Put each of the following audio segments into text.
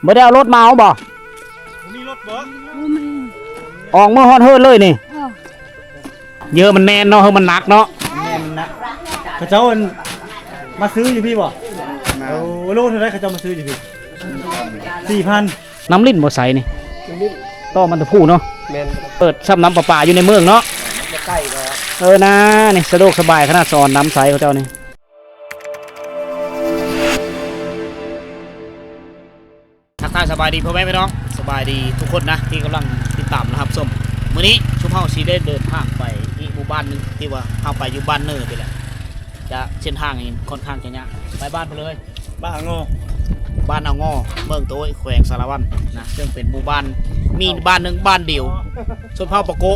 ບໍ່ໄດ້ເອົາລົດມາເອົາບໍ່? ບໍ່ມີລົດບໍ່? ບໍ່ມີ. ອອກເມືອຮອດເຮືອນເລີຍນີ້? ເອີ. ເຍອະມັນແໜ້ນເນາະ, ເຮີມັນໜັກເນາະ. ແໜ້ນມັນໜັກ. ເຂົາເຈົ້າ ອັນ ມາຊື້ຢູ່ພີ້ບໍ່? ມາ. ໂອ້ ໂລເທົ່າໃດເຂົາເຈົ້າມາຊື້ຢູ່ພີ້? ສີ່ພັນ. ນ້ຳລິ້ນບໍ່ໃສນີ້? ຕໍ່ມັນຕະພູເນາະ. ແມ່ນ. ເປີດຊ້ຳນ້ຳປະປາຢູ່ໃນເມືອງເນາະ. ເອີນາ ນີ້ສະດວກສະບາຍຂະໜາດ ສອນນ້ຳໃສເຂົາເຈົ້ານີ້. ທັກທາຍສະບາຍດີພໍ່ແມ່ພີ່ນ້ອງ, ສະບາຍດີທຸກຄົນນະ ທີ່ກຳລັງຕິດຕາມ ແລະ ຮັບຊົມ. ມື້ນີ້ຊຸມເຮົາຊິໄດ້ເດີນທາງໄປອີກໝູ່ບ້ານໜຶ່ງ ທີ່ວ່າເຮົາໄປຢູ່ບ້ານເນີໄປແລ້ວ. ຈະ ເສັ້ນທາງນີ້ຄ່ອນຂ້າງຈະຍາກ. ໄປບ້ານເພິ່ນເລີຍ. ບ້ານອາງໍ. ບ້ານອາງໍ ເມືອງຕະໂອ້ຍ ແຂວງສາລະວັນນະ, ເຊິ່ງເປັນໝູ່ບ້ານ ມີບ້ານໜຶ່ງບ້ານດຽວ ຊົນເຜົ່າປາໂກະ.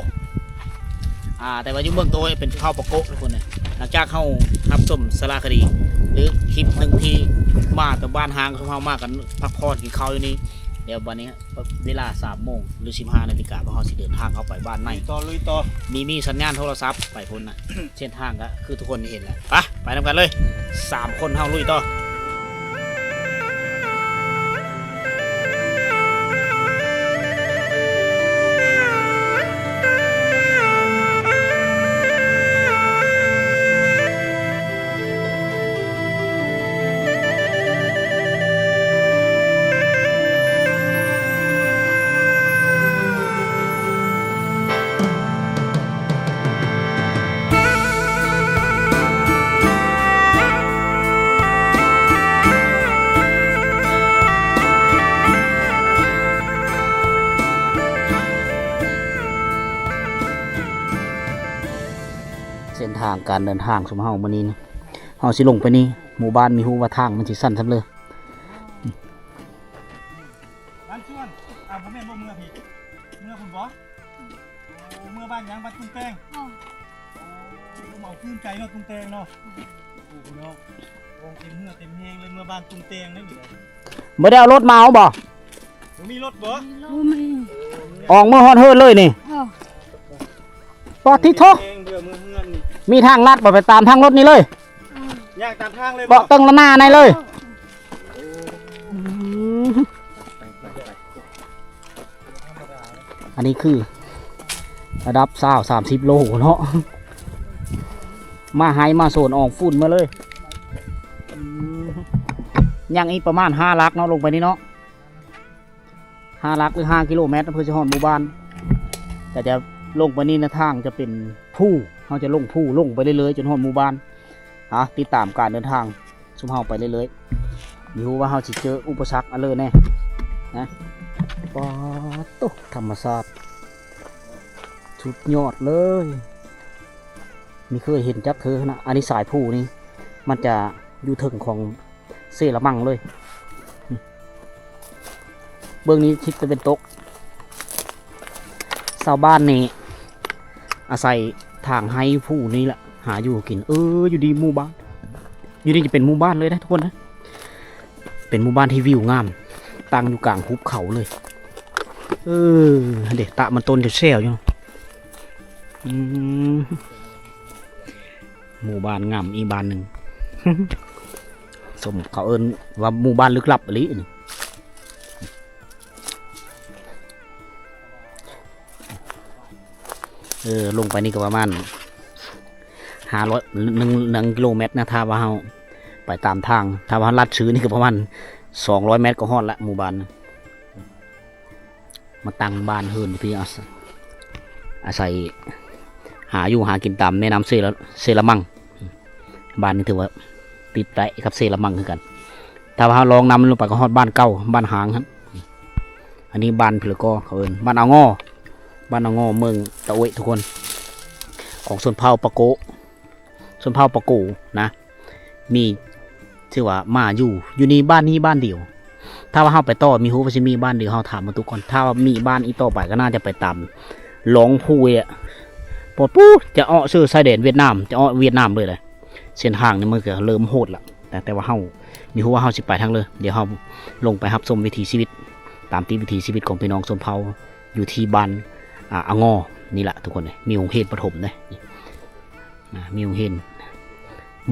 ອ່າ ແຕ່ວ່າຢູ່ເມືອງໂຕເປັນເຜົ່າປາໂກະທຸກຄົນເລີຍ. ຫຼັງຈາກເຮົາຮັບຊົມສາລະຄະດີ ຫຼື ຄລິບໜຶ່ງທີ່ມາແຕ່ບ້ານຮ້າງ ເຮົາມາກັນພັກຜ່ອນກິນເຂົ້າຢູ່ນີ້. ດຽວບັດນີ້ເວລາສາມໂມງ ຫຼື ສິບຫ້ານາລິກາ ພວກເຮົາຊິເດີນທາງເຂົ້າໄປບ້ານໃໝ່. ລຸຍຕໍ່ ລຸຍຕໍ່. ມີ ມີສັນຍານໂທລະສັບໄປພຸ້ນນະ. ເສັ້ນທາງກໍຄືທຸກຄົນເຫັນແຫຼະ. ໄປ ໄປນຳກັນເລີຍ. ສາມຄົນເຮົາລຸຍຕໍ່. ເສັ້ນທາງການເດີນທາງຊຸມເຮົາມື້ນີ້ນະ, ເຮົາຊິລົງໄປນີ້ ໝູ່ບ້ານ ມີຮູ້ວ່າທາງມັນຊິສັ້ນສ່ຳເລີ. ບ້ານສວນ. ອ້າວ ບໍ່ແມ່ນບໍ່ເມືອພີ້? ເມືອພຸ້ນບໍ່? ໂອ້ ເມືອບ້ານຫຍັງ? ບ້ານຕຸ້ງແຕງ. ໂອ້ ເອົາຄືນໄກເນາະ ຕຸ້ງແຕງເນາະ. ໂອ້ ພີ່ນ້ອງ ໂອ້ ເຕັມເຫື່ອເຕັມແຮງເລີຍ ເມືອບ້ານຕຸ້ງແຕງເດ້. ບໍ່ໄດ້ເອົາລົດມາເອົາບໍ່? ບໍ່ມີລົດບໍ່? ບໍ່ມີ. ອອກເມືອຮອດເຮືອນເລີຍນີ້? ເອີ. ປາດທິໂທ ເມືອເຮືອນນີ້ ມີທາງລັດບໍ່? ໄປຕາມທາງລົດນີ້ເລີຍ? ເອີ. ຍ່າງຕາມທາງເລີຍບໍ່? ເກາະເຕີງລະໜ້າໃນເລີຍ. ເອີ. ອືມ ອັນນີ້ຄືລະດັບຊາວ ສາມສິບໂລເນາະ, ມາໄຮມາສວນອອກຝຸ່ນມາເລີຍ. ອືມ ຍັງອີກປະມານຫ້າຫຼັກເນາະ ລົງໄປນີ້ເນາະ, ຫ້າຫຼັກ ຫຼື ຫ້າກິໂລແມັດ ເພື່ອຈະຮອດໝູ່ບ້ານ. ແຕ່ຈະລົງໄປນີ້ນະ ທາງຈະເປັນພູ, ເຮົາຈະລົງພູ ລົງໄປເລື້ອຍໆ ຈົນຮອດໝູ່ບ້ານ. ຫາ ຕິດຕາມການເດີນທາງ ຊຸມເຮົາໄປເລື້ອຍໆ ບໍ່ຮູ້ວ່າເຮົາຊິເຈີອຸປະສັກອັນເລີແດ່ນະ. ປາດໂຕ ທຳມະຊາດສຸດຍອດເລີຍ, ບໍ່ເຄີຍເຫັນຈັກເທື່ອນະ. ອັນນີ້ສາຍພູນີ້ ມັນຈະຢູ່ເທິງຂອງເຊລະມັງເລີຍ. ເບື້ອງນີ້ທິດຕາເວັນຕົກ. ຊາວບ້ານນີ້ອາໄສທາງໄຮ່ພູນີ້ແຫຼະ ຫາຢູ່ຫາກິນ. ເອີ ຢູ່ດີໝູ່ບ້ານ ຢູ່ນີ້ຈະເປັນໝູ່ບ້ານເລີຍນະທຸກຄົນນະ, ເປັນໝູ່ບ້ານທີ່ວິວງາມ ຕັ້ງຢູ່ກາງຫຸບເຂົາເລີຍ. ເອີ ເດ ຕາມັນຕົ້ນແຊວໆຢູ່. ອືມ ໝູ່ບ້ານງາມອີກບ້ານໜຶ່ງ, ສົມເຂົາເອີ້ນວ່າໝູ່ບ້ານລຶກລັບອີ່ຫຼີນີ້. ເອີ ລົງໄປນີ້ກໍປະມານຫ້າຮ້ອຍ ໜຶ່ງ ໜຶ່ງກິໂລແມັດນະ ຖ້າວ່າເຮົາໄປຕາມທາງ. ຖ້າວ່າເຮົາລັດຊື່ນີ້ກໍປະມານສອງຮ້ອຍແມັດກໍຮອດລະໝູ່ບ້ານ. ມາຕັ້ງບ້ານເຮືອນຢູ່ພີ້ ອາໄສ ອາໄສຫາຢູ່ຫາກິນຕາມແມ່ນ້ຳເຊລະ ເຊລະມັງ. ບ້ານນີ້ຖືວ່າຕິດໃກ້ກັບເຊລະມັງຄືກັນ. ຖ້າວ່າເຮົາລອງນຳລົງໄປກໍຮອດບ້ານເກົ່າ ບ້ານຮ້າງຫັ້ນ. ອັນນີ້ບ້ານພີລະກໍ ເຂົາເອີ້ນບ້ານອາງໍ, ບ້ານອາງໍ ເມືອງຕະໂອ້ຍທຸກຄົນ, ຂອງຊົນເຜົ່າປາໂກະ. ຊົນເຜົ່າປາໂກນະ ມີ ຖືວ່າມາຢູ່ ຢູ່ນີ້ບ້ານນີ້ບ້ານດຽວ. ຖ້າວ່າເຮົາໄປຕໍ່ ມີຮູ້ວ່າຊິມີບ້ານດຽວ ເຮົາຖາມມາຕຸກ່ອນ. ຖ້າວ່າມີບ້ານອີກຕໍ່ໄປ ກໍໜ້າຈະໄປຕາມລ່ອງພູແຫຼະ, ປອດປູ ຈະເອາະເຊີຊາຍແດນຫວຽດນາມ ຈະເອາະຫວຽດນາມເລີຍແຫຼະ. ເສັ້ນທາງນີ້ມັນກໍເລີ່ມໂຫດລະ ແຕ່ ແຕ່ວ່າເຮົາມີຮູ້ວ່າເຮົາຊິໄປທາງເລີ. ດຽວເຮົາລົງໄປຮັບຊົມວິຖີຊີວິດ ຕາມຕິດວິຖີຊີວິດຂອງພີ່ນ້ອງຊົນເຜົ່າຢູ່ທີ່ບ້ານ ອາ ອາງໍນີ້ລະທຸກຄົນເອີຍ. ມີໂຮງຮຽນປະຖົມເດ້. ນະ ມີໂຮງຮຽນ.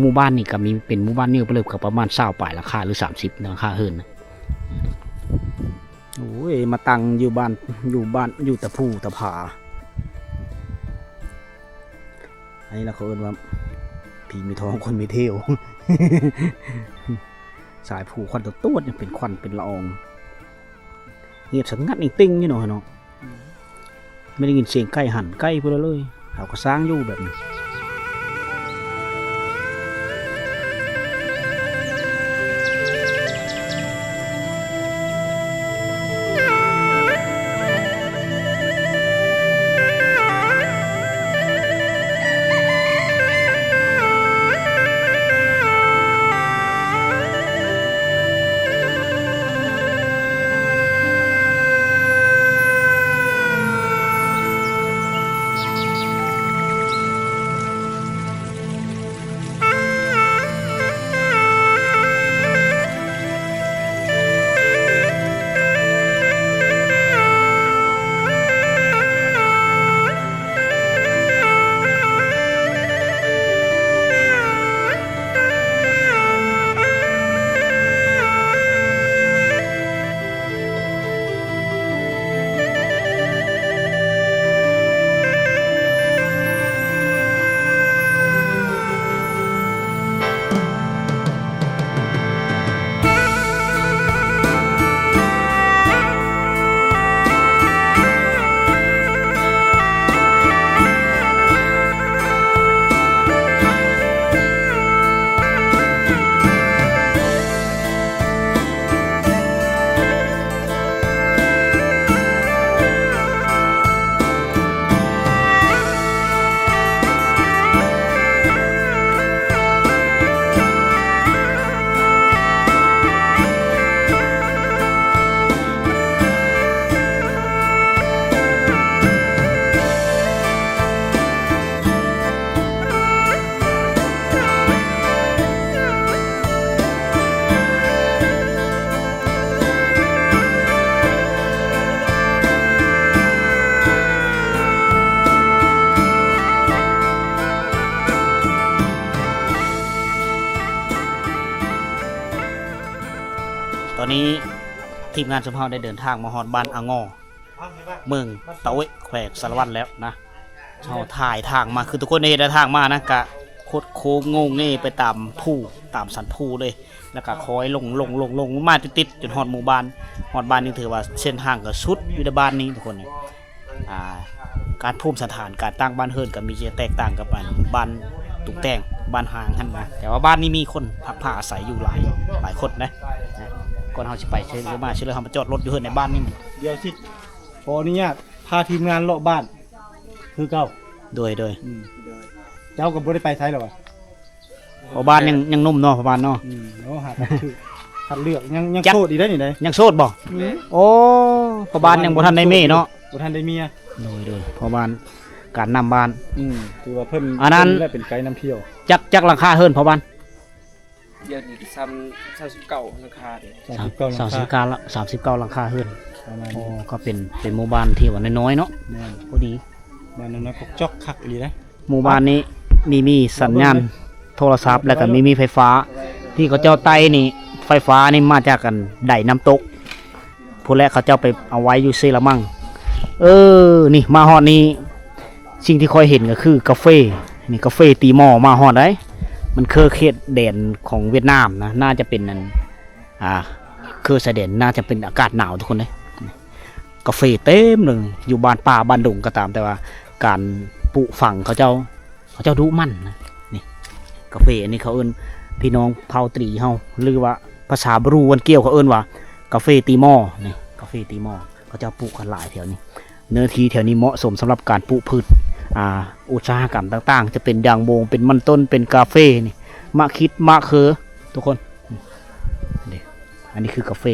ໝູ່ບ້ານນີ້ກໍມີ ເປັນໝູ່ບ້ານເນີໄປເລີຍ ກໍປະມານຊາວປາຍຫຼັງຄາ ຫຼື ສາມສິບຫຼັງຄາເຮືອນນະ. ໂອ້ຍ ມາຕັ້ງຢູ່ບ້ານ ຢູ່ບ້ານ ຢູ່ຕະພູຕະຜາ ອັນນີ້ລະເຂົາເອີ້ນວ່າ ຜີມີທອງຄົນມີເທວ ສາຍພູຄວັນຕະຕວດ ຍັງເປັນຄວັນເປັນລະອອງ ງຽບສະຫງັດເຕັງໆຢູ່ເນາະ ເນາະ. ອືມ ໄມ່ໄດ້ຍິນສຽງໄກ່ຫັນໄກ່ພຸ້ນລະເລີຍ ເຂົາກໍສ້າງຢູ່ແບບນີ້. ຕອນນີ້ທີມງານຊຸມເຮົາໄດ້ເດີນທາງມາຮອດບ້ານອາງໍ ເມືອງຕາໂອ້ຍ ແຂວງສາລະວັນແລ້ວນະ. ເຮົາຖ່າຍທາງມາ ຄືທຸກຄົນໄດ້ເຫັນແລ້ວ ທາງມານະ ກະຄົດໂຄ້ງໂງ່ເງ່ໄປຕາມພູ ຕາມສັນພູເລີຍ ແລ້ວກະຄ່ອຍລົງ ລົງ ລົງ ລົງມາຕິດໆ ຈົນຮອດໝູ່ບ້ານ. ຮອດບ້ານນີ້ຖືວ່າເສັ້ນທາງກະສຸດຢູ່ໃນບ້ານນີ້ທຸກຄົນ. ອ່າ ການພູມສັນຖານ ການຕັ້ງບ້ານເຮືອນກະມີຈະແຕກຕ່າງກັບ ອັນ ບ້ານຕຸງແຕ່ງ ບ້ານຮ້າງຫັ້ນນະ. ແຕ່ວ່າບ້ານນີ້ມີຄົນພັກພາອາໄສຢູ່ຫຼາຍ ຫຼາຍຄົນນະ. ນະ ກ່ອນເຮົາຊິໄປເຊີນມາ ເຊີນເລີຍ ເຮົາມາຈອດລົດຢູ່ເຮືອນໃນບ້ານນີ້. ດຽວຊິ ຂໍອະນຸຍາດພາທີມງານເລາະບ້ານຄືເກົ່າ. ໂດຍ ໂດຍ ອືມ ເຈົ້າກໍບໍ່ໄດ້ໄປໃສແລ້ວຫວາ? ພໍ່ບ້ານຍັງ ຍັງໜຸ່ມເນາະ ພໍ່ບ້ານເນາະ. ອືມ ໂອ້ ຫາກ ຄັດເລືອກ ຍັງ ຍັງໂສດອີກໄດ໋ນີ້ໄດ໋. ຍັງໂສດບໍ່? ອືມ ໂອ້ ພໍ່ບ້ານຍັງບໍ່ທັນໄດ້ເມຍເນາະ ບໍ່ທັນໄດ້ເມຍ. ໂດຍ ໂດຍ ພໍ່ບ້ານ ການນຳບ້ານ. ອືມ ຖືວ່າເພິ່ນ ອັນນັ້ນ ເປັນໄກນຳທ່ຽວ. ຈັກ ຈັກຫຼັງຄາເຮືອນພໍ່ບ້ານ? ດຽວນີ້ກໍຊາມ ຊາວສິບເກົ້າຫຼັງຄາເດ້. ຊາວສິບເກົ້າຫຼັງຄາ ຊາວສິບເກົ້າ ຊາວສິບເກົ້າຫຼັງຄາເຮືອນ. ໂອ້ ກໍເປັນ ເປັນໝູ່ບ້ານທີ່ວ່ານ້ອຍໆເນາະ. ແມ່ນ ພໍດີ ບ້ານນ້ອຍໆ ກອກຈອກ ຄັກອີ່ຫຼີເດ້. ໝູ່ບ້ານນີ້ມີ ມີສັນຍານໂທລະສັບ ແລ້ວກໍມີ ມີໄຟຟ້າ ທີ່ເຂົາເຈົ້າໄຕ່ນີ້ ໄຟຟ້ານີ້ມາຈາກ ອັນ ໄດນ້ຳຕົກ. ພຸ້ນແຫຼະ ເຂົາເຈົ້າໄປເອົາໄວ້ຢູ່ເຊລະມັງ. ເອີ ນີ້ມາຮອດນີ້ ສິ່ງທີ່ຂ້ອຍເຫັນກໍຄືກາເຟ. ນີ້ກາເຟຕີມໍ ມາຮອດໃດ໋. ມັນເຄີເຂດແດນຂອງຫວຽດນາມນະ ໜ້າຈະເປັນ ອັນ ອ່າ ເຄີຊາຍແດນ ໜ້າຈະເປັນອາກາດໜາວທຸກຄົນເດ້. ກາເຟເຕັມເລີຍ ຢູ່ບ້ານປ່າບ້ານດົງກໍຕາມ ແຕ່ວ່າການປູກຝັງເຂົາເຈົ້າ ເຂົາເຈົ້າດຸໝັ່ນນະ. ນີ້ກາເຟ ອັນນີ້ເຂົາເອີ້ນ ພີ່ນ້ອງເຜົ່າຕຣີເຮົາ ຫຼືວ່າພາສາບຣູວັນກຽວ ເຂົາເອີ້ນວ່າກາເຟຕີມໍ. ນີ້ກາເຟຕີມໍ ເຂົາເຈົ້າປູກກັນຫຼາຍແຖວນີ້. ເນື້ອທີ່ແຖວນີ້ເໝາະສົມສຳລັບການປູກພືດ ອ່າ ອຸດສາຫະກຳຕ່າງໆ ຈະເປັນຢາງບົງ ເປັນມັນຕົ້ນ ເປັນກາເຟ ນີ້ ມະຂິດ ມະເຂີ ທຸກຄົນ. ນີ້ ອັນນີ້ຄືກາເຟ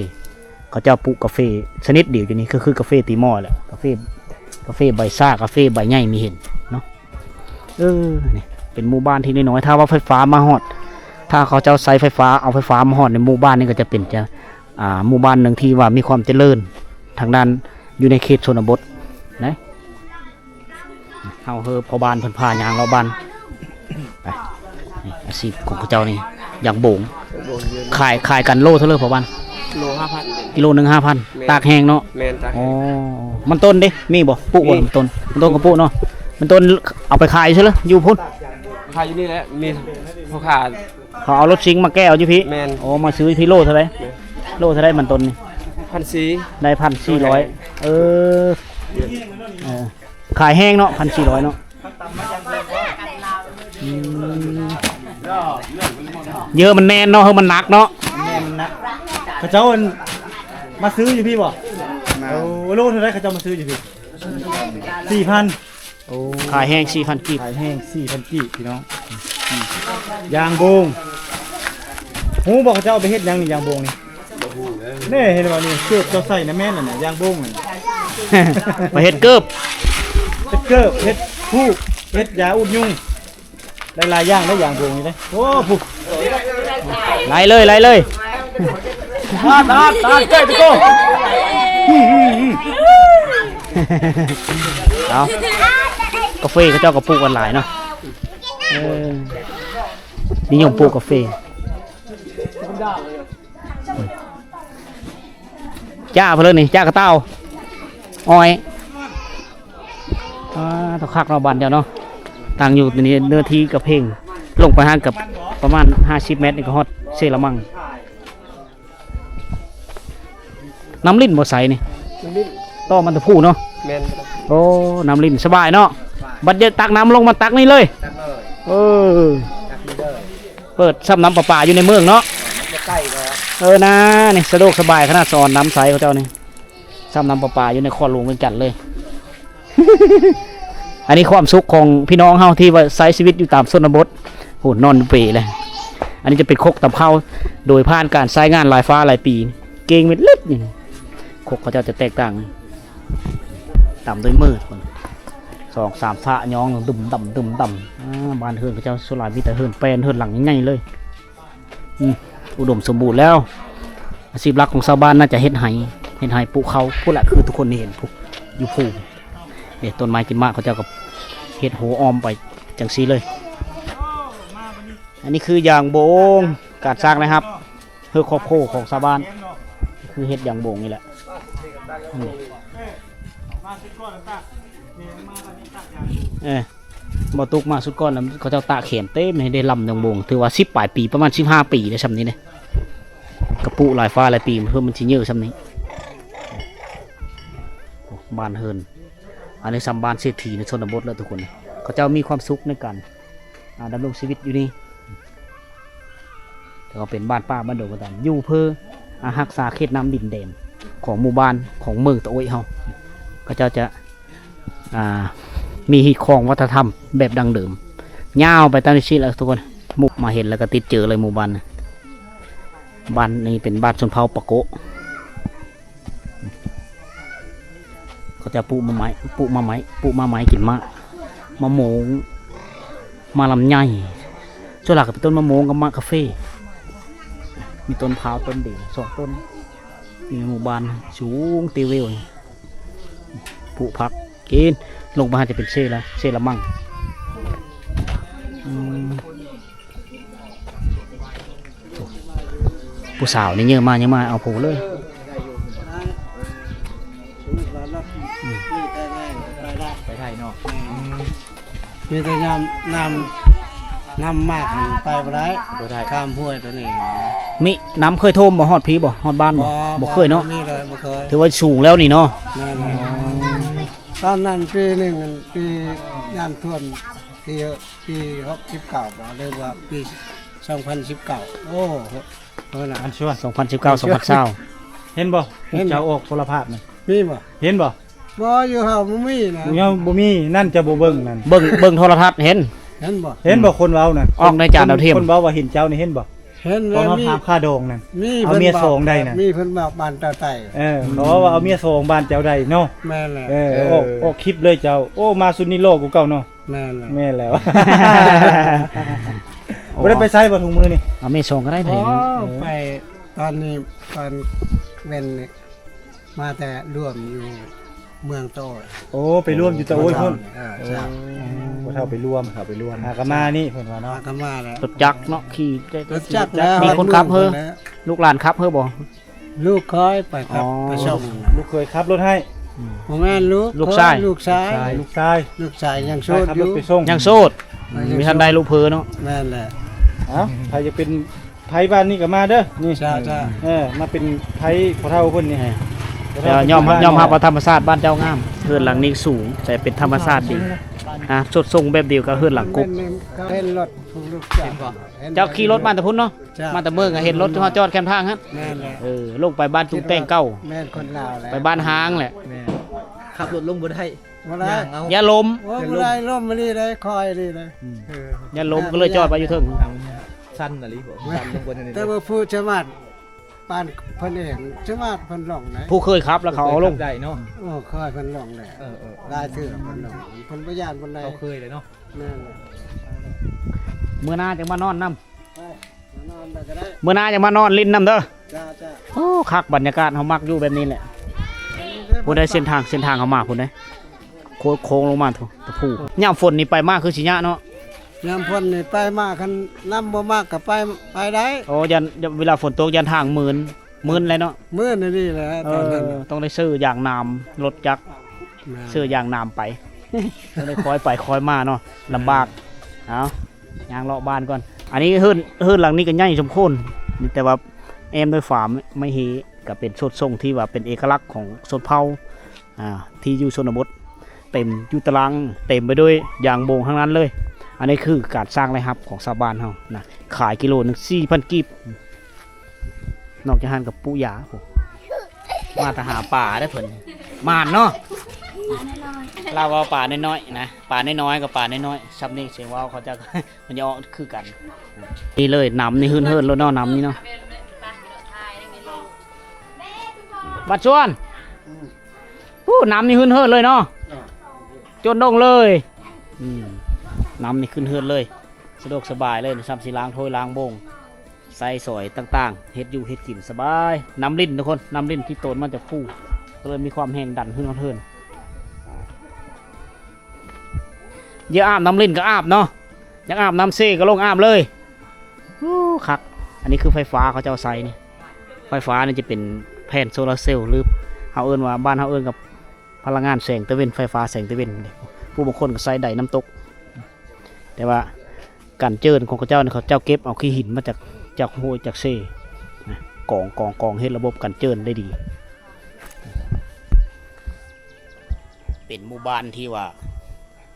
ເຂົາເຈົ້າປູກກາເຟຊະນິດດຽວຢູ່ນີ້ ກໍຄືກາເຟຕີມໍແຫຼະ. ກາເຟ ກາເຟໃບຊ້າ ກາເຟໃບໃຫຍ່ມີເຫັນເນາະ. ເອີ ນີ້ເປັນໝູ່ບ້ານທີ່ນ້ອຍໆ ຖ້າວ່າໄຟຟ້າມາຮອດ ຖ້າເຂົາເຈົ້າໃຊ້ໄຟຟ້າ ເອົາໄຟຟ້າມາຮອດໃນໝູ່ບ້ານນີ້ ກໍຈະເປັນ ຈະ ອ່າ ໝູ່ບ້ານໜຶ່ງທີ່ວ່າມີຄວາມຈະເລີນທາງດ້ານ ຢູ່ໃນເຂດຊົນນະບົດນະ. ເຮົາເຮີພໍ່ບ້ານເພິ່ນພາຍ່າງເລາະບ້ານໄປ. ນີ້ອາຊີບຂອງເຂົາເຈົ້ານີ້ຢາງບົງ. ຂາຍ ຂາຍກັນໂລເທົ່າໃດພໍ່ບ້ານ? ໂລຫ້າພັນ ກິໂລໜຶ່ງຫ້າພັນ ແມ່ນ ຕາກແຫ້ງເນາະ. ແມ່ນ ຕາກແຫ້ງ. ອໍ ມັນຕົ້ນເດ້ ມີບໍ່? ປູກບໍ່? ມີ ມັນຕົ້ນ ມັນຕົ້ນກໍປູກເນາະ. ມັນຕົ້ນເອົາໄປຂາຍໃຊ່ເລີຍ ຢູ່ພຸ້ນ? ຂາຍຢູ່ນີ້ແຫຼະ ມີພໍ່ຄ້າ ເຂົາເອົາລົດຊິງມາແກ່ເອົາຢູ່ພີ້. ແມ່ນ. ໂອ້ ມາຊື້ຢູ່ພີ້. ໂລເທົ່າໃດ? ແມ່ນ. ໂລເທົ່າໃດມັນຕົ້ນນີ້? ພັນສີ່ ໄດ້ພັນສີ່ຮ້ອຍ. ໂລເທົ່າໃດ? ເອີ ເອີ ຂາຍແຮງເນາະ ພັນສີ່ຮ້ອຍເນາະ. ອືມ ເຢີ ມັນແໜ້ນເນາະ ເຮີ ມັນໜັກເນາະ. ແມ່ນ ມັນໜັກ. ເຂົາເຈົ້າ ອັນ ມາຊື້ຢູ່ພີ້ບໍ່? ແມ່ນ. ໂອ້ ໂລເທົ່າໃດເຂົາເຈົ້າມາຊື້ຢູ່ພີ້? ສີ່ພັນ. ໂອ້ ຂາຍແຮງສີ່ພັນກີບ. ຂາຍແຮງສີ່ພັນກີບ ພີ່ນ້ອງ. ອືມ ຢາງໂບງ ຮູ້ບໍ່ເຂົາເຈົ້າເອົາໄປເຮັດຫຍັງນີ້ ຢາງໂບງນີ້? ບໍ່ຮູ້ເດີ. ແນ່ ເຫັນບໍ່ນີ້ ເກີບເຈົ້າໃສ່ນະ ແມ່ນລະນະ ຢາງໂບງນັ້ນ. ໄປເຮັດເກີບ ເຮັດເກີບ ເຮັດພູກ ເຮັດຢາອຸດຍຸງ ໄດ້ຫຼາຍຢ່າງເດ້ ຢາງໂບງນີ້ເດ້. ໂອ້ ຜູ້ ໄລ່ເລີຍ ໄລ່ເລີຍ. ຕາດ ຕາດ ຕາດ ເກີບໂກ. ເອົາ ກາເຟເຂົາເຈົ້າກໍປູກກັນຫຼາຍເນາະ. ເອີ ນິຍົມປູກກາເຟ. ຈ້າເພິ່ນເລີຍນີ້ ຈ້າກະຕ່າວ ອ້ອຍ. ອ່າ ຕ້ອງຄັກເນາະ ບ້ານເຈົ້າເນາະ. ຕັ້ງຢູ່ນີ້ ເນື້ອທີ່ກະເພງ ລົງໄປຫາກັບປະມານຫ້າສິບແມັດນີ້ກໍຮອດເຊລະມັງ. ນ້ຳລິນບໍ່ໃສນີ້? ນ້ຳລິນ ຕໍ່ມັນຕະພູເນາະ. ແມ່ນ. ໂອ້ ນ້ຳລິນສະບາຍເນາະ. ບັດຢາກຕັກນ້ຳລົງມາຕັກນີ້ເລີຍ. ເອີ ເປີດຊ້ຳນ້ຳປະປາຢູ່ໃນເມືອງເນາະ. ເອີ ນາ ນີ້ສະດວກສະບາຍຂະໜາດ ສະອອນນ້ຳໃສເຂົາເຈົ້ານີ້ ຊ້ຳນ້ຳປະປາຢູ່ໃນຄອນຫຼວງວຽງຈັນເລີຍ. ອັນນີ້ຄວາມສຸກຂອງພີ່ນ້ອງເຮົາທີ່ວ່າໃຊ້ຊີວິດຢູ່ຕາມຊົນນະບົດ. ໂຫ ນອນຢູ່ເປເລີຍ. ອັນນີ້ຈະເປັນຄົກຕຳເຂົ້າ ໂດຍຜ່ານການໃຊ້ງານຫຼາຍຟ້າຫຼາຍປີ ເກັ່ງເມັດເລັດນີ້. ຄົກເຂົາເຈົ້າຈະແຕກຕ່າງ ຕຳດ້ວຍມື ສອງສາມຝາ ຍ້ອງ ດຶມດຳ ດຶມດຳ. ອ່າ ບ້ານເຮືອນເຂົາເຈົ້າສ່ວນຫຼາຍມີແຕ່ເຮືອນແປ້ນ ເຮືອນຫຼັງໃຫຍ່ໆເລີຍ. ອືມ ອຸດົມສົມບູນແລ້ວ. ອາຊີບຫຼັກຂອງຊາວບ້ານໜ້າຈະເຮັດໄຮ່ ເຮັດໄຮ່ປູກເຂົ້າພຸ້ນແຫຼະ ຄືທຸກຄົນທີ່ເຫັນພຸ້ນ ຢູ່ພູ້ນ. ເດ້ ຕົ້ນໄມ້ກິນໝາກເຂົາເຈົ້າກໍເຮັດຮົ້ວອ້ອມໄປຈັ່ງຊີ້ເລີຍ. ອັນນີ້ຄືຢາງໂບງ ການສ້າງລາຍຮັບ ເພື່ອຄອບຄົວຂອງຊາວບ້ານ ຄືເຮັດຢາງໂບງນີ້ແຫຼະ. ອືມ ເອີ ບໍ່ຕຸກມາສຸດກ່ອນນະ ເຂົາເຈົ້າຕາກແຂນເຕັມໃຫ້ໄດ້ລຳຢາງໂບງ ຖືວ່າສິບປາຍປີ ປະມານສິບຫ້າປີໄດ້ຊ່ຳນີ້ເດ້. ກະປຸຫຼາຍຟ້າຫຼາຍປີ ເພື່ອມັນຊິເຍີ່ຊ່ຳນີ້. ໂອ້ ບ້ານເຮືອນ ອັນນີ້ຊ່ຳບ້ານເສດຖີໃນຊົນນະບົດແລ້ວທຸກຄົນ. ເຂົາເຈົ້າມີຄວາມສຸກໃນການ ອ່າ ດຳລົງຊີວິດຢູ່ນີ້. ແຕ່ວ່າເປັນບ້ານປ່າບ້ານດົງກໍຕາມ ຢູ່ເພື່ອ ອ່າ ຮັກສາເຂດນ້ຳດິນແດນຂອງໝູ່ບ້ານຂອງເມືອງຕະໂອ້ຍເຮົາ. ເຂົາເຈົ້າຈະ ອ່າ ມີຮີດຄອງວັດທະນະທຳແບບດັ້ງເດີມ ຍາວໄປຕາມນີ້ແຫຼະທຸກຄົນ. ໝູ່ ມາເຫັນແລ້ວກໍຕິດເຈີເລີຍໝູ່ບ້ານ. ບ້ານນີ້ເປັນບ້ານຊົນເຜົ່າປາໂກະ. ເຂົາເຈົ້າປູກໝາກໄມ້ ປູກໝາກໄມ້ ປູກໝາກໄມ້ກິນໝາກ ມະມ່ວງ ໝາກລຳໄຍ. ສ່ວນຫຼາຍກໍເປັນຕົ້ນມະມ່ວງກັບໝາກກາເຟ. ມີຕົ້ນພ້າວຕົ້ນດຽວສອງຕົ້ນ ຢູ່ໃນໝູ່ບ້ານ ສູງຕິວວິວ. ປູກຜັກກິນ ລົງມາຈະເປັນເຊລະ ເຊລະມັງ. ອືມ ຜູ້ສາວນີ້ເຍີມາ ເຍີມາເອົາຜູ້ເລີຍ. ໄປໄທເນາະ. ອືມ ມີແຕ່ຍາມນ້ຳ ນ້ຳມາກນີ້ໄປບໍ່ໄດ້ ບໍ່ໄດ້ ຂ້າມຫ້ວຍຕົວນີ້. ມີນ້ຳເຄີຍຖ້ວມບໍ່? ຮອດພີ້ບໍ່? ຮອດບ້ານບໍ່? ບໍ່ ບໍ່ເຄີຍເນາະ. ບໍ່ມີເລີຍ ບໍ່ເຄີຍ. ຖືວ່າສູງແລ້ວນີ້ເນາະ. ແມ່ນ. ອໍ ຕອນນັ້ນປີໜຶ່ງ ປີນ້ຳຖ້ວມ ປີ ປີຫົກສິບເກົ້າ ບໍ່ ຫຼືວ່າປີສອງພັນສິບເກົ້າ. ໂອ້ ເອີນະ ອັນຊວນ ສອງພັນສິບເກົ້າ ສອງພັນຊາວ. ເຫັນບໍ່? ເຫັນ. ເຈົ້າອອກໂທລະພາບນະ ມີບໍ່? ເຫັນບໍ່? ບໍ່ ຢູ່ເຮົາບໍ່ມີນະ. ຍັງບໍ່ມີ ນັ້ນຈະບໍ່ເບິ່ງນັ້ນ ເບິ່ງ ເບິ່ງໂທລະທັດເຫັນ. ເຫັນບໍ່? ເຫັນບໍ່? ອືມ ຄົນເວົ້ານະ ອອກໃນຈານດາວທຽມ ຄົນເວົ້າວ່າເຫັນເຈົ້ານີ້ ເຫັນບໍ່? ເຫັນ. ຕອນເຮົາຖາມຄ່າດອງນັ້ນ ມີ ເອົາເມຍສອງໄດ້ນະ ມີເພິ່ນບອກບ້ານເຈົ້າໄຕ້. ເອີ ເຂົາເວົ້າວ່າເອົາເມຍສອງບ້ານເຈົ້າໄດ້ເນາະ. ແມ່ນແຫຼະ. ເອີ ເອີ ອອກ ອອກຄລິບເລີຍເຈົ້າ. ໂອ້ ມາຊຸດນີ້ຫຼໍ່ກວ່າເກົ່າເນາະ. ແມ່ນແຫຼະ ແມ່ນແລ້ວ. ໂອ້ ບໍ່ໄດ້ໄປໃສບໍ່ທຸກມື້ນີ້? ເອົາເມຍສອງກໍໄດ້. ອໍ ໄປຕອນນີ້ ຕອນເວັນນີ້ ມາແຕ່ລວມຢູ່ເມືອງຕະໂອ້ຍ. ໂອ້ ໄປລວມຢູ່ຕະໂອ້ຍພຸ້ນ. ເອີ ໂອ້ ເຈົ້າ ພໍ່ເຖົ້າໄປລວມ ເຖົ້າໄປລວມ ຫາກະມານີ້ເພິ່ນວ່າເນາະ. ຫາກະມາແລ້ວ ລົດຈັກເນາະ ຂີ່ ລົດຈັກແລ້ວ. ມີຄົນຂັບເຮີ ລູກຫຼານຂັບເຮີບໍ່? ລູກເຂີຍໄປຂັບ ອໍ ໄປສົ່ງ. ລູກເຂີຍຂັບລົດໃຫ້? ອືມ ບໍ່ແມ່ນລູກ ລູກຊາຍ ເຂີຍ ລູກຊາຍ ລູກຊາຍ ລູກຊາຍຍັງໂສດຢູ່ ໄປຂັບລົດໄປສົ່ງ ຍັງໂສດ ອືມ ຍັງໂສດ ມີທັນໄດ້ລູກເຜີເນາະ. ແມ່ນແຫຼະ. ເອົ້າ ໃຜຢາກເປັນ ໄພບ້ານນີ້ກໍມາເດີ ນີ້ ຈ້າ ຈ້າ ເອີ ມາເປັນໄພພໍ່ເຖົ້າເພິ່ນນີ້. ເອີ ແລ້ວຍອມ ຍອມຮັບວ່າທຳມະຊາດບ້ານເຈົ້າງາມ. ເຮືອນຫຼັງນີ້ສູງ ແຕ່ເປັນທຳມະຊາດດີ ອ່າ ສົດຊົງແບບດຽວກັບເຮືອນຫຼັງກົກ. ເຫັນລົດຜູ້ລູກເຈົ້າ ເຈົ້າຂີ່ລົດມາແຕ່ພຸ້ນເນາະ? ຈ້າ ມາແຕ່ເມືອງກໍເຫັນລົດຮອດຈອດແຄມທາງຫັ້ນ. ແມ່ນແຫຼະ. ເອີ ລົງໄປບ້ານຕຸງແຕ່ງເກົ່າ ແມ່ນຄົນລາວແຫຼະ ໄປບ້ານຮ້າງແຫຼະ. ແມ່ນ ຂັບລົດລົງບໍ່ໄດ້ ບໍ່ໄດ້ ຍ່າງເອົາ ຢ້ານລົ້ມ. ໂອ້ ບໍ່ໄດ້ ລົ້ມອີ່ຫຼີເດ້ ຄ່ອຍອີ່ຫຼີເດ້. ອືມ ເອີ ຢ້ານລົ້ມກໍເລີຍຈອດໄວ້ຢູ່ເທິງ. ຊັນອີ່ຫຼີ ຊັນລົງໄປນີ້ ແຕ່ວ່າຜູ້ສາມາດ ປານເພິ່ນເອງ ສາມາດເພິ່ນລົງໄດ້ ຜູ້ເຄີຍຂັບແລ້ວເຂົາເອົາລົງໄດ້ເນາະ. ໂອ້ ເຄີຍເພິ່ນລົງແລ້ວ ເອີໆ ຫຼາຍເທື່ອເພິ່ນລົງ ເພິ່ນບໍ່ຢ້ານປານໃດ ເຂົາເຄີຍແລ້ວເນາະ. ແມ່ນແຫຼະ. ມື້ໜ້າຈັ່ງມານອນນຳ ໄປ ມານອນໄປກໍໄດ້ ມື້ໜ້າຈັ່ງມານອນຫຼິ້ນນຳເດີ. ຈ້າ ຈ້າ. ໂອ້ ຄັກ ບັນຍາກາດ ເຮົາມັກຢູ່ແບບນີ້ແຫຼະ. ພຸ້ນໄດ໋ ເສັ້ນທາງ ເສັ້ນທາງເຮົາມາພຸ້ນໄດ໋ ໂຄ້ງລົງມາ ຕະພູ. ຍາມຝົນນີ້ໄປມາຄືຊິຍາກເນາະ? ຍາມຝົນນີ້ໄປມາ ຄັນນ້ຳບໍ່ມາກກໍໄປ ໄປໄດ້. ໂອ້ ຢ້ານ ເວລາຝົນຕົກຢ້ານທາງມື່ນ ມື່ນແຫຼະເນາະ. ມື່ນອີ່ຫຼີແຫຼະ ເອີ ຕອນນັ້ນ ຕ້ອງໄດ້ເສື້ອຢາງໜາມລົດຈັກ ແມ່ນ ເສື້ອຢາງໜາມໄປ ຕ້ອງໄດ້ຄ່ອຍໄປຄ່ອຍມາເນາະ ລຳບາກ. ເອົາ ຍ່າງເລາະບ້ານກ່ອນ. ອັນນີ້ເຮືອນ ເຮືອນຫຼັງນີ້ກໍໃຫຍ່ສົມຄວນ ແຕ່ວ່າແອ້ມດ້ວຍຝາໄມ້ເຮ ກໍເປັນສົດຊົງທີ່ວ່າເປັນເອກະລັກຂອງຊົນເຜົ່າ ອ່າ ທີ່ຢູ່ຊົນນະບົດ ເຕັມຢູ່ຕາລາງ ເຕັມໄປດ້ວຍຢາງໂບງທັງນັ້ນເລີຍ. ອັນນີ້ຄືການສ້າງລາຍຮັບຂອງຊາວບ້ານເຮົານະ ຂາຍກິໂລໜຶ່ງສີ່ພັນກີບ. ນອກຈາກຫັ້ນກໍປູກຢາ ມາແຕ່ຫາປາເດ້ເພິ່ນ ໝານເນາະ. ລາວເວົ້າປານ້ອຍໆນະ ປານ້ອຍໆກໍປານ້ອຍໆ ຊ່ຳນີ້ ສຽງເວົ້າເຂົາເຈົ້າ ມັນຈະອອກຄືກັນ. ນີ້ເລີຍ ນ້ຳນີ້ຫຶ້ນເຫີນໂລດເນາະ ນ້ຳນີ້ເນາະ. ບັດຊວນ ອືມ ໂອ້ ນ້ຳນີ້ຫຶ້ນເຫີນເລີຍເນາະ ຈົນດົງເລີຍ. ອືມ ນ້ຳນີ້ຂຶ້ນເຮືອນເລີຍ ສະດວກສະບາຍເລີຍ ຊ່ຳຊິລ້າງຖ້ວຍລ້າງໂບງ ໃຊ້ສອຍຕ່າງໆ ເຮັດຢູ່ເຮັດກິນສະບາຍ. ນ້ຳລິນທຸກຄົນ ນ້ຳລິນທີ່ໂຕນມາຈາກພູ ກໍເລີຍມີຄວາມແຮງດັນຂຶ້ນຮອດເຮືອນ. ຢາກອາບນ້ຳລິນກໍອາບເນາະ ຢາກອາບນ້ຳເຊກໍລົງອາບເລີຍ. ໂອ້ ຄັກ. ອັນນີ້ຄືໄຟຟ້າເຂົາເຈົ້າໃຊ້ນີ້ ໄຟຟ້ານີ້ຈະເປັນແຜ່ນໂຊລາເຊວ ຫຼື ເຮົາເອີ້ນວ່າ ບ້ານເຮົາເອີ້ນກັບພະລັງງານແສງຕາເວັນ ໄຟຟ້າແສງຕາເວັນ. ຜູ້ບາງຄົນກໍໃຊ້ໄດນ້ຳຕົກ ແຕ່ວ່າກັນເຈີນຂອງເຂົາເຈົ້ານີ້ ເຂົາເຈົ້າເກັບເອົາຂີ້ຫີນມາຈາກ ຈາກຫ້ວຍຈາກເຊນະ ກອງ ກອງ ກອງ ເຮັດລະບົບກັນເຈີນໄດ້ດີ. ເປັນໝູ່ບ້ານທີ່ວ່າ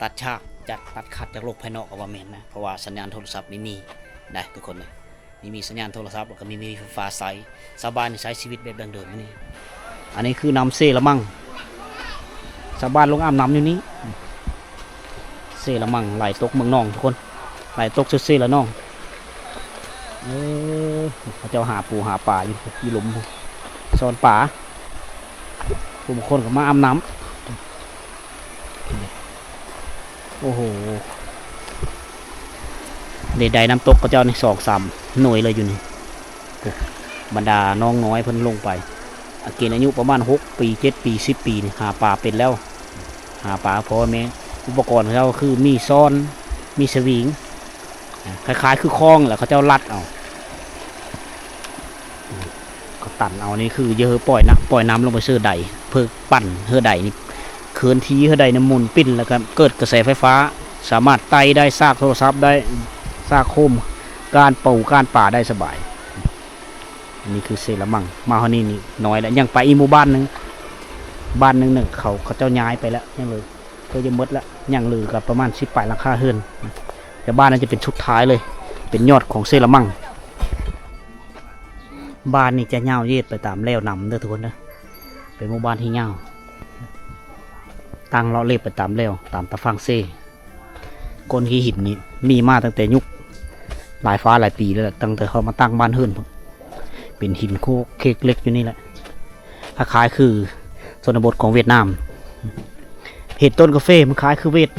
ຕັດຂາດຈາກ ຕັດຂາດຈາກໂລກພາຍນອກກໍວ່າແມ່ນນະ ເພາະວ່າສັນຍານໂທລະສັບນີ້ມີໄດ໋ທຸກຄົນເອີຍ ມີ ມີສັນຍານໂທລະສັບ ແລ້ວກໍມີ ມີໄຟຟ້າໃຊ້. ຊາວບ້ານນີ້ໃຊ້ຊີວິດແບບດັ້ງເດີມຢູ່ນີ້. ອັນນີ້ຄືນ້ຳເຊລະມັງ ຊາວບ້ານລົງອາບນ້ຳຢູ່ນີ້. ເຊລະມັງໄຫຼຕົກເມືອງໜອງທຸກຄົນ ໄຫຼຕົກເຊລະໜອງ. ເອີ ເຂົາເຈົ້າຫາປູຫາປາຢູ່ ຢູ່ລຸ່ມ ຊ້ອນປາ ຜູ້ບາງຄົນກໍມາອາບນ້ຳ. ໂອ້ໂຫ ໄດ້ ໄດ້ນ້ຳຕົກເຂົາເຈົ້ານີ້ ສອງສາມໜ່ວຍເລີຍຢູ່ນີ້. ບັນດານ້ອງນ້ອຍເພິ່ນລົງໄປ ອາ ເກນອາຍຸປະມານຫົກປີ ເຈັດປີ ສິບປີນີ້ ຫາປາເປັນແລ້ວ ຫາປາພໍ່ແມ່. ອຸປະກອນເຂົາເຈົ້າຄືມີຊ້ອນ ມີສະວິງ ອ່າ ຄ້າຍໆຄືຄ້ອງ ແລ້ວເຂົາເຈົ້າລັດເອົາ ກໍຕັນເອົາ. ນີ້ຄືເຫຍື່ອປ່ອຍນ້ຳ ປ່ອຍນ້ຳລົງໄປເຊີໄດ ເພື່ອປັ່ນເຫື່ອໄດນີ້ ເຄື່ອນທີ່ເຫື່ອໄດນີ້ໝູນປິ່ນ ແລ້ວກໍເກີດກະແສໄຟຟ້າ ສາມາດໄຕ່ໄດ້ ສາກໂທລະສັບໄດ້ ສາກໂຄມ ການປູການປາໄດ້ສະບາຍ. ອັນນີ້ຄືເຊລະມັງ ມາຮອດນີ້ນີ້ນ້ອຍແລ້ວ ຍັງໄປອີກໝູ່ບ້ານໜຶ່ງ ບ້ານໜຶ່ງ ເຂົາ ເຂົາເຈົ້າຍ້າຍໄປແລ້ວ ຍັງເຫຼືອ ກໍຈະໝົດລະ ຍັງເຫຼືອກໍປະມານສິບປາຍຫຼັງຄາເຮືອນ. ແຕ່ບ້ານນັ້ນຈະເປັນສຸດທ້າຍເລີຍ ເປັນຍອດຂອງເຊລະມັງ. ບ້ານນີ້ຈະຍາວເຍດໄປຕາມແລວນ້ຳເດີທຸກຄົນເດີ ເປັນໝູ່ບ້ານທີ່ຍາວ ຕັ້ງເລາະເລັບໄປຕາມແລວ ຕາມຕາຝັ່ງເຊ. ກ້ອນຫີນນີ້ມີມາຕັ້ງແຕ່ຍຸກຫຼາຍຟ້າຫຼາຍປີແລ້ວແຫຼະ ຕັ້ງແຕ່ເຂົາມາຕັ້ງບ້ານເຮືອນພຸ້ນ ເປັນຫີນໂຄກເຄກເຫຼັກຢູ່ນີ້ແຫຼະ ຄ້າຍໆຄືຊົນນະບົດຂອງຫວຽດນາມ. ເຫັນຕົ້ນກາເຟມັນຄ້າຍຄືຫວຽດ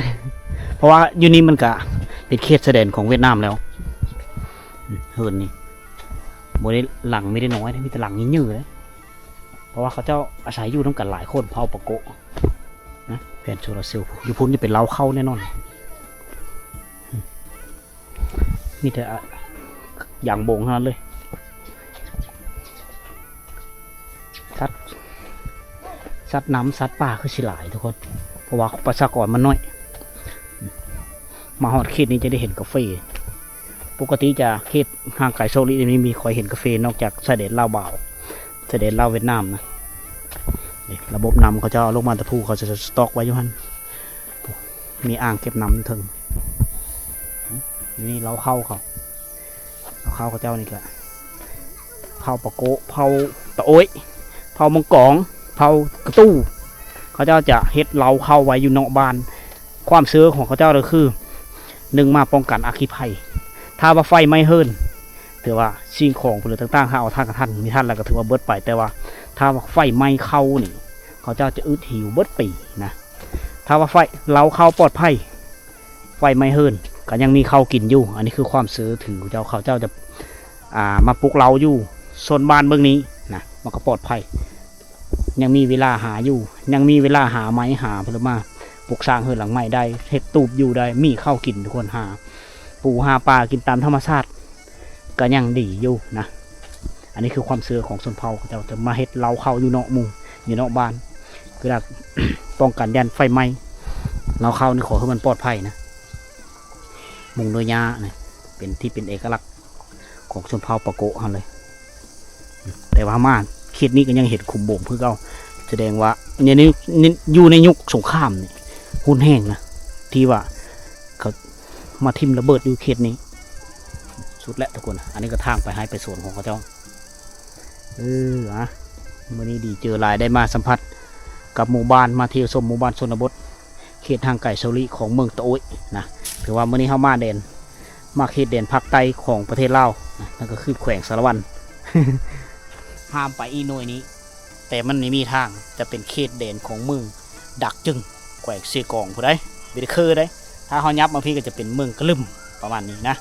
ເພາະວ່າຢູ່ນີ້ມັນກະເປັນເຂດຊາຍແດນຂອງຫວຽດນາມແລ້ວ. ເຮືອນນີ້ບໍ່ໄດ້ ຫຼັງມີແຕ່ນ້ອຍເດ້ ມີແຕ່ຫຼັງໃຫຍ່ໆເດ້ ເພາະວ່າເຂົາເຈົ້າອາໄສຢູ່ນຳກັນຫຼາຍຄົນ ເຜົ່າປາໂກະນະ. ແຜ່ນໂຊລາເຊວຢູ່ພຸ້ນຈະເປັນເລົ້າເຂົ້າແນ່ນອນ. ມີແຕ່ ອະ ຢາງໂບງເທົ່ານັ້ນເລີຍ. ສັດນ້ຳສັດປ່າຄືຊິຫຼາຍທຸກຄົນ ເພາະວ່າປະຊາກອນມັນໜ້ອຍ. ມາຮອດເຂດນີ້ຈະໄດ້ເຫັນກາເຟ. ປົກກະຕິຈະເຂດຫ່າງໄກໂຊລິນີ້ມີ ມີຄ່ອຍເຫັນກາເຟ ນອກຈາກຊາຍແດນລາວບາວ ຊາຍແດນລາວຫວຽດນາມນະ. ນີ້ລະບົບນ້ຳເຂົາເຈົ້າເອົາລົງມາແຕ່ພູ ເຂົາຈະສະຕັອກໄວ້ຢູ່ຫັ້ນ. ມີອ່າງເກັບນ້ຳຢູ່ເທິງ. ນີ້ເລົ້າເຂົ້າເຂົາ ເລົ້າເຂົ້າເຂົາເຈົ້ານີ້ກະ ເຜົ່າປາໂກະ ເຜົ່າຕະໂອ້ຍ ເຜົ່າມັງກອງ ເຜົ່າກະຕູ້ ເຂົາເຈົ້າຈະເຮັດເລົ້າເຂົ້າໄວ້ຢູ່ນອກບ້ານ. ຄວາມເຊື່ອຂອງເຂົາເຈົ້າກໍຄື ໜຶ່ງ ມາປ້ອງກັນອັກຄີໄພ. ຖ້າວ່າໄຟໄໝ້ເຮືອນ ຖືວ່າສິ່ງຂອງເພິ່ນຕ່າງໆ ຖ້າເອົາທາດກະທັນ ມີທາດແລ້ວກໍຖືວ່າເບິດໄປ. ແຕ່ວ່າຖ້າວ່າໄຟໄໝ້ເຂົ້ານີ້ ເຂົາເຈົ້າຈະອຶດຫິວເບິດປີນະ. ຖ້າວ່າໄຟ ເລົ້າເຂົ້າປອດໄພ ໄຟໄໝ້ເຮືອນ ກໍຍັງມີເຂົ້າກິນຢູ່. ອັນນີ້ຄືຄວາມເຊື່ອຖືຂອງເຂົາເຈົ້າ. ເຂົາເຈົ້າຈະ ອ່າ ມາປຸກເລົ້າຢູ່ໂຊນບ້ານເບື້ອງນີ້ນະ ມັນກໍປອດໄພ. ຍັງມີເວລາຫາຢູ່ ຍັງມີເວລາຫາໄມ້ ຫາເພິ່ນມາປຸກສ້າງເຮືອນຫຼັງໃໝ່ໄດ້ ເຮັດຕູບຢູ່ໄດ້ ມີເຂົ້າກິນທຸກຄົນ ຫາປູຫາປາກິນຕາມທຳມະຊາດ ກໍຍັງດີຢູ່ນະ. ອັນນີ້ຄືຄວາມເຊື່ອຂອງຊົນເຜົ່າເຂົາເຈົ້າ ຈະມາເຮັດເລົ້າເຂົ້າຢູ່ນອກໝູ່ ຢູ່ນອກບ້ານ ຄືວ່າປ້ອງກັນຢ້ານໄຟໄໝ້. ເລົ້າເຂົ້ານີ້ຂໍໃຫ້ມັນປອດໄພນະ. ມຸງດ້ວຍຫຍ້ານະ ເປັນທີ່ເປັນເອກະລັກຂອງຊົນເຜົ່າປາໂກະເຮົາເລີຍ. ແຕ່ວ່າມາເຂດນີ້ກໍຍັງເຫັນຂຸມໂບມຄືເກົ່າ ສະແດງວ່າໃນ ໃນ ໃນ ຢູ່ໃນຍຸກສົງຄາມນີ້ຮຸນແຮງນະ ທີ່ວ່າເຂົາມາຖິ້ມລະເບີດຢູ່ເຂດນີ້. ສຸດແລ້ວທຸກຄົນ ອັນນີ້ກໍທາງໄປໄຮ່ໄປສວນຂອງເຂົາເຈົ້າ. ເອີ ອະ ມື້ນີ້ດີໃຈຫຼາຍໄດ້ມາສຳຜັດກັບໝູ່ບ້ານ ມາທ່ຽວຊົມໝູ່ບ້ານຊົນນະບົດ ເຂດຫ່າງໄກໂຊລິຂອງເມືອງຕະໂອ້ຍນະ. ຖືວ່າມື້ນີ້ເຮົາມາແດນ ມາເຂດແດນພາກໃຕ້ຂອງປະເທດລາວນະ ນັ້ນກໍຄືແຂວງສາລະວັນ. ຂ້າມໄປອີກໜ່ວຍນີ້ ແຕ່ມັນບໍ່ມີທາງ ຈະເປັນເຂດແດນຂອງເມືອງດາກຈຶງ ແຂວງເຊກອງພຸ້ນໃດ໋ ເບຕະເຄີໃດ໋. ຖ້າເຮົາຫຍັບມາພີ້ກໍຈະເປັນເມືອງກະລຶມ ປະມານນີ້ນະ.